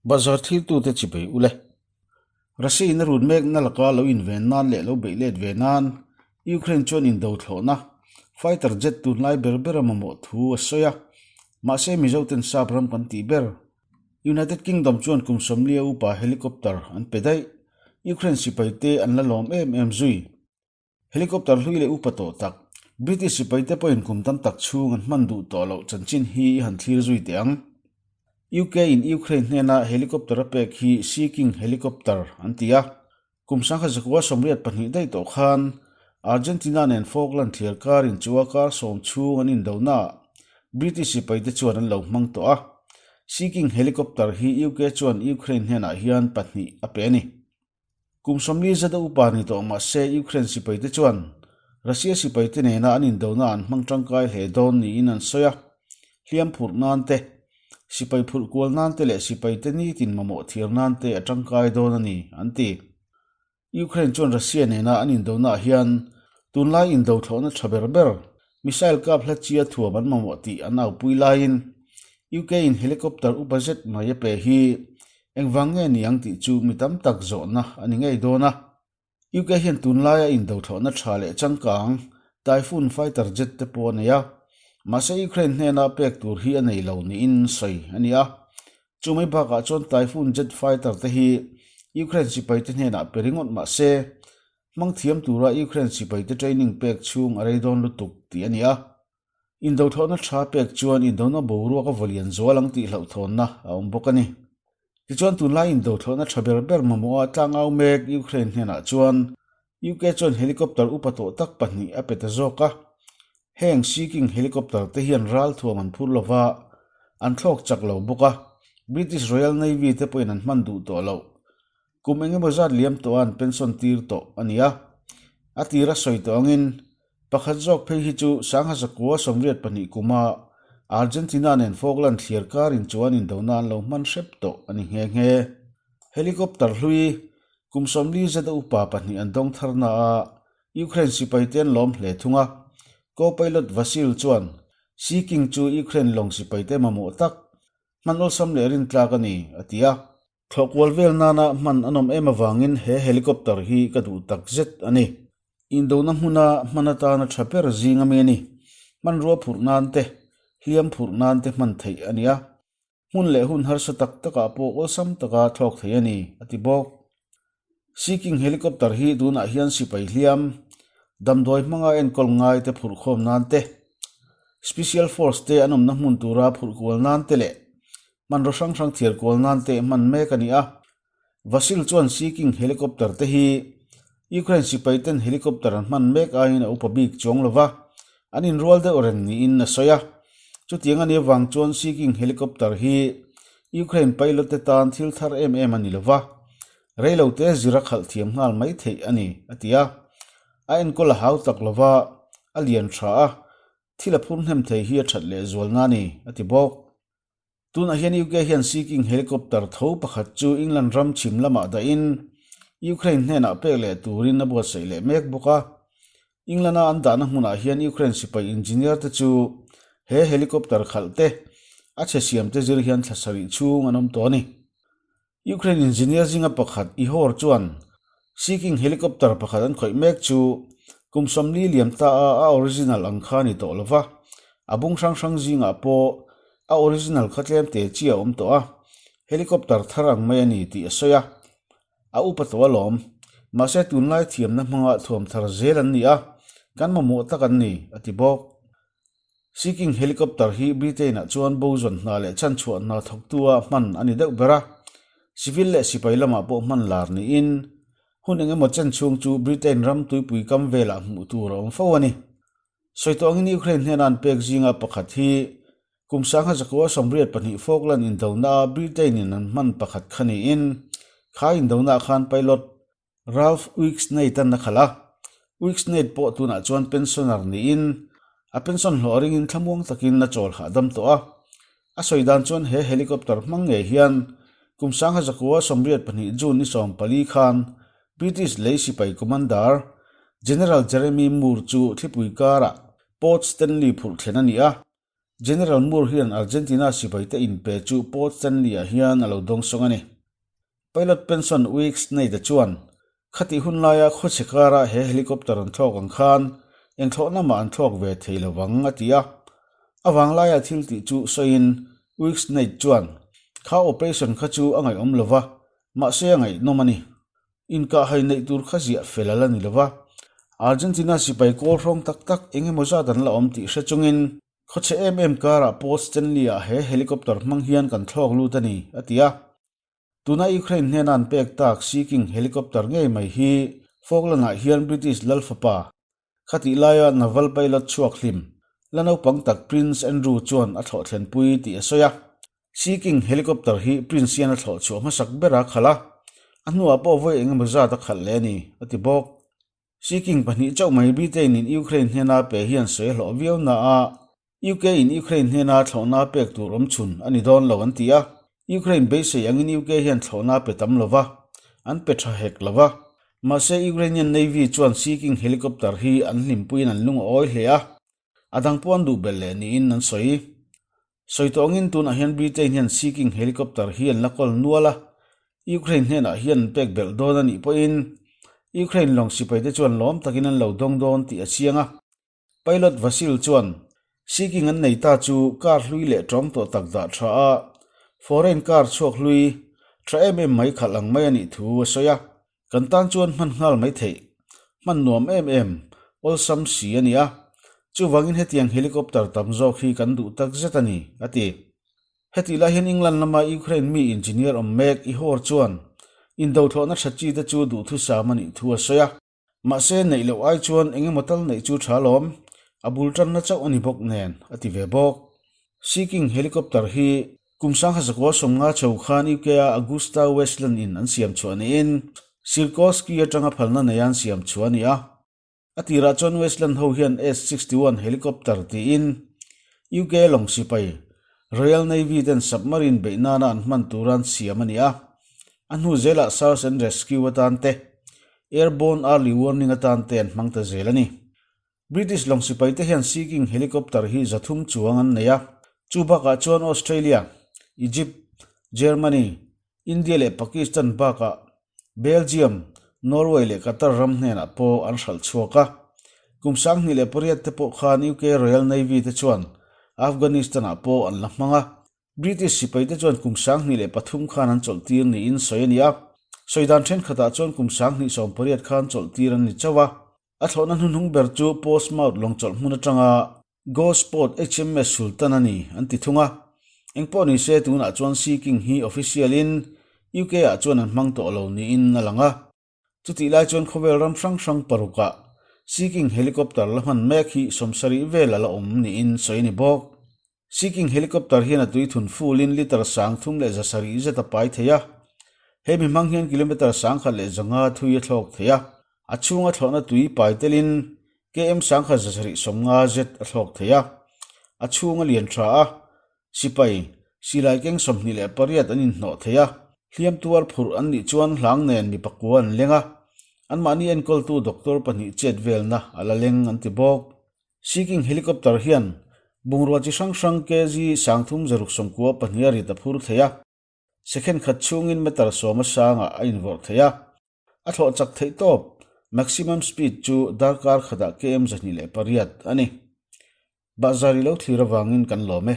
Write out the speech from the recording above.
Bazar thiltute chipei ule. Russia in a run mekna laka lo inven nan leh lo beih let ve nan Ukraine chuan indo thlawhna fighter jet tunlai ber ber a mamawh thu a sawi a. Mahse Mizo ten sap ram kan tih ber. United Kingdom chuan kum 40 upa helicopter an pe daih. Ukraine sipai te an la lawm em em zui. Helicopter hlui leh upa tawh tak, British sipaite pawhin kum tam tak chhung an hman duh tawh loh chanchin hi i han thlir zui teh ang. UK in Ukraine hnena helicopter a pek hi Sea King helicopter an ti a. Kum 1982 daih tawh khan Argentina nen Falkland thliar karin chua kar sawm chhung an indonaah British sipaite chuan an lo hmang tawh a. Sea King helicopter hi UK chuan Ukraine hnenah hian pahnih a pe a ni. Kum 40 zet a upa ni tawh mah se Ukraine sipaite chuan Russia sipaite nena an indona an hmang tangkai hle dawn niin an sawi a, hliam phurh nan te, sipai phurh kual nan te leh sipaite nitin mamawh thiar nan te a tangkai dawn a ni, an ti. Ukraine chuan Russia nena an indonaah hian tunlai indo thlawhna tha ber ber missile kap hla chia thuam an mamawh tih an aupui laiin UK in helicopter upa zet mai a pe hi Engvang nge ni ang tih chu mi tam tak zawhna a ni ngei dawn a. UK hian tunlaia indothlawhna tha leh changkang Typhoon fighter jet te pawh a nei a, mahse Ukraine hnena pek tur hi a nei lo niin sawi a ni a. Chumai bakah chuan Typhoon jet fighter te hi Ukraine sipaite hnenah pe ringawt mahse hmang thiam tura Ukraine sipaite training pek chhung a rei dawn lutuk tih a ni a. Indothlawhna tha pek chuan indona boruak a vawlian zual ang tih hlauhthawnna a awm bawk a ni. Tichuan tunlai indothlawhna tha ber ber mamawha tlangau mek Ukraine hnenah chuan UK chuan helicopter upa tawh tak pahnih a pe ta zawk a. Heng Sea King helicopter te hian ralthuam an phur lova, an thlawk chak lo bawk a, British Royal Navy te pawhin an hman duh tawh loh. Kum eng emaw zat liam tawh a an pension tir tawh a ni a. A tira sawi tawh angin Pakhat zawk phei hi chu Sanghazakua 82 kuma Argentina nen Falkland thliar karin chuan indona an lo hman hrep tawh a ni nghe nghe. Helicopter hlui kum 40 zet a upa pahnih an dawng thar na a, Ukraine sipai te an lawm hle thung a. Co-pilot Vasyl chuan Sea King chu Ukraine lawng sipai te mamawh tak hman awlsam leh rintlak a ni, a ti a. Thlawhkual vel nana hman a nawm em avangin he helicopter hi ka duh tak zet a ni. Indona hmuna hman atana tha ber zing ami a ni. Hmanrua phurh nan te, hliam phurh nan te hman theih a ni a. Hmun leh hun harsa tak takah pawh awlsam taka thlawk thei a ni, a ti bawk. Sea King helicopter hi tunah hian sipai hliam, damdawi hmanga enkawl ngai te phurh khawm nan te, Special Force te an awmna hmun tura phurh kual nan te leh hmanraw hrang hrang thiar kual nan te hman mek a ni a. Vasyl chuan Sea King helicopter te hi Ukraine sipai ten helicopter an hman mek aiin a upa bik chuang lo va, an inrual deuh reng niin a sawi a. Chutiang a nih avang chuan Sea King helicopter hi Ukraine pilot te tan thil thar em em a ni lo va, reilo te zir a khalh thiam nghal mai theih a ni, a ti a. A enkawl a hau tak lo va, a lian tha a, thil a phur hnem thei hi a that leh zualna a ni, a ti bawk. Tunah hian UK hian Sea King helicopter tho pakhat chu England ram chhim lamah dahin Ukraine hnenah pek leh turin a buatsaih leh mek bawk a. England-a an dahna hmunah hian Ukraine sipai engineer te chu he helicopter khalh te, a chhe siam te zir hian thla sarih chhung an awm tawh a ni. Ukraine engineer zinga pakhat Ihor chuan Sea King helicopter pakhat an khawih mek chu kum 40 liam ta a a original ang kha a ni tawh lova, a bung hrang hrang zingah pawh a original kha tlem te chi a awm tawh a, helicopter thar ang mai a ni tih a sawi a. A upa tawh alawm. Mahse tunlai thiamna hmanga thuam thar zel an ni a, kan mamawh tak an ni, a ti bawk. Sea King helicopter hi Britain-ah chuan bo zawn hna leh chhanchhuah hna thawktua hman a ni deuh ber a, civil leh sipai lamah pawh hman lar niin hun eng emaw chen chhung chu Britain ram tuipui kam velah hmuh tur a awm fo a ni. Sawi tawh angin Ukraine hnena an pek zinga pakhat hi kum 1982 Falkland indona-a Britain-in an hman pakhat kha niin kha indona-ah khan pilot Ralph Uixneit-an a khalh a. Uixneit pawh tunah chuan pensioner niin a pension hlawh ringin thlamuang takin a chawl hahdam tawh a. A sawi dan chuan he helicopter hmang ngei hian kum 1982 June ni 14 khan British lei sipai commander General Jeremy Moore chu thlipui karah Port Stanley phurh thlen a ni a. General Moore hian Argentina sipaite inpe chu Port Stanley-ah hian a lo dawngsawng a ni. Pilot pension Weeks Neite chuan, Khatih hun laia khawchhe kara he helicopter an thlawk ang khan eng thlawhna mah an thlawk ve thei lo vang, a ti a. A vanglaia thil tih chu sawiin Weeks Neite chuan, Kha operation kha chu a ngaihawm lo va, mahse a ngaihnawm a ni. Inkahhai neih tur kha ziah fel a la ni lo va, Argentina sipai kawl hrawng tak tak eng emaw zat an la awm tih hre chungin khawchhe em em karah Port Stanley-ah he helicopter hmang hian kan thlawk lut a ni, a ti a. Tuna Ukraine hnena an pek tak Sea King helicopter ngei mai hi Falkland-ah hian British lal fapa Khatih laia naval pilot chhuak hlim, la naupang tak Prince Andrew chuan a thlawh thlenpui tih a sawi a. Sea King helicopter hi Prince hian a thlawh chhuah hmasak ber a khalh a, a hnuah pawh vawi eng emaw zat a khalh leh a ni, a ti bawk. Sea King pahnih chauh mai Britain-in Ukraine hnena pe hian sawi a hlawh viau na a, UK in Ukraine hnena thlawhna pek tur awm chhun a ni dawn lo an ti a, Ukraine beisei angin UK hian thlawhna pe tam lo va, an pe tha hek lo va. Mahse Ukrainian Navy chuan Sea King helicopter hi an hlimpuiin an lung a awi hle a, a dang pawh an duh belh leh niin an sawi. Sawi tawh angin tunah hian Britain hian Sea King helicopter hi an la kawl nual a, Ukraine hnenah hian an pek belh dawn a nih pawhin Ukraine lawng sipaite chuan lawm takin an lo dawng dawn tih a chiang a. Pilot Vasyl chuan Sea King an nei ta chu car hlui leh tawng tawh tak dah tha a, foreign car chhuak hlui tha em em mai khalh ang mai a nih thu a sawi a. Kan tan chuan hman nghal mai theih, hman nuam em em, awlsam si a ni a, chuvangin hetiang helicopter tam zawk hi kan duh tak zet a ni, a ti. Hetih lai hian England lama Ukraine mi engineer awm mek Ihor chuan indothlawhna tha chi te chu duhthusam a nih thu a sawi a. Mahse, neih loh ai chuan eng emaw tal neih chu tha lawm, a bul tanna chauh a ni bawk nen, a ti ve bawk. Sea King helicopter hi kum sangha zakua 50 chho khan UK-a Agusta Westland in an siam chhuah niin Sikorsky atanga phalna neia an siam chhuah a ni a. A tirah chuan Westland ho hian S-61 helicopter tiin UK lawng sipai Royal Navy ten submarine beih nana an hman tura an siam a ni a. A hnu zelah search and rescue atan te, airborne early warning atan te an hmang ta zel a ni. British lawng sipai te hian Sea King helicopter hi 300 chuang an nei a, chu bakah chuan Australia, Egypt, Germany, India leh Pakistan bakah Belgium, Norway leh Qatar ram hnenah pawh an hralh chhuak a. Kum 2008 te pawh khan UK Royal Navy te chuan Afghanistan-ah pawh an la hmang a. British sipaite chuan kum 2003 khan an chawlhtir niin sawi a ni a. Sawi dan thenkhatah chuan kum 2018 khan chawlhtir an ni chauh a. A thlawhna hnuhnung ber chu Portsmouth lawngchawlh hmun atanga Gosport HMS Sultan a ni an ti thung a. Engpawh ni se tunah chuan Sea King hi official-in UK-ah chuan an hmang tawh lo niin a lang a. Chutih lai chuan khawvel ram hrang hrang parukah Sea King helicopter la hman mek hi 70 vel a la awm niin sawi a ni bawk. Sea King helicopter hian a tui thun fulin litre 3700 zet a pai thei a. He mi hmang hian kilometre 1150 thui a thlawk thei a. A chhunga thlawhna tui pai telin KM 1750 zet a thlawk thei a. A chhung a lian tha a, sipai silai keng 28 an inhnawh thei a. Hliam tuar phurh an nih chuan hlang nen mi pakua an leng a, anmahni enkawltu doctor pahnih chet velna a la leng an ti bawk. Sea King helicopter hian bungrua chi hrang hrang kg 3692 a rit a phur thei a, second khat chhungin meter 10 a sangah a invawrh thei a. A thlawh chak theih tawp, maximum speed, chu darkar khatah km 208 a ni. Bahzar i lo thlir avangin kan lawm e.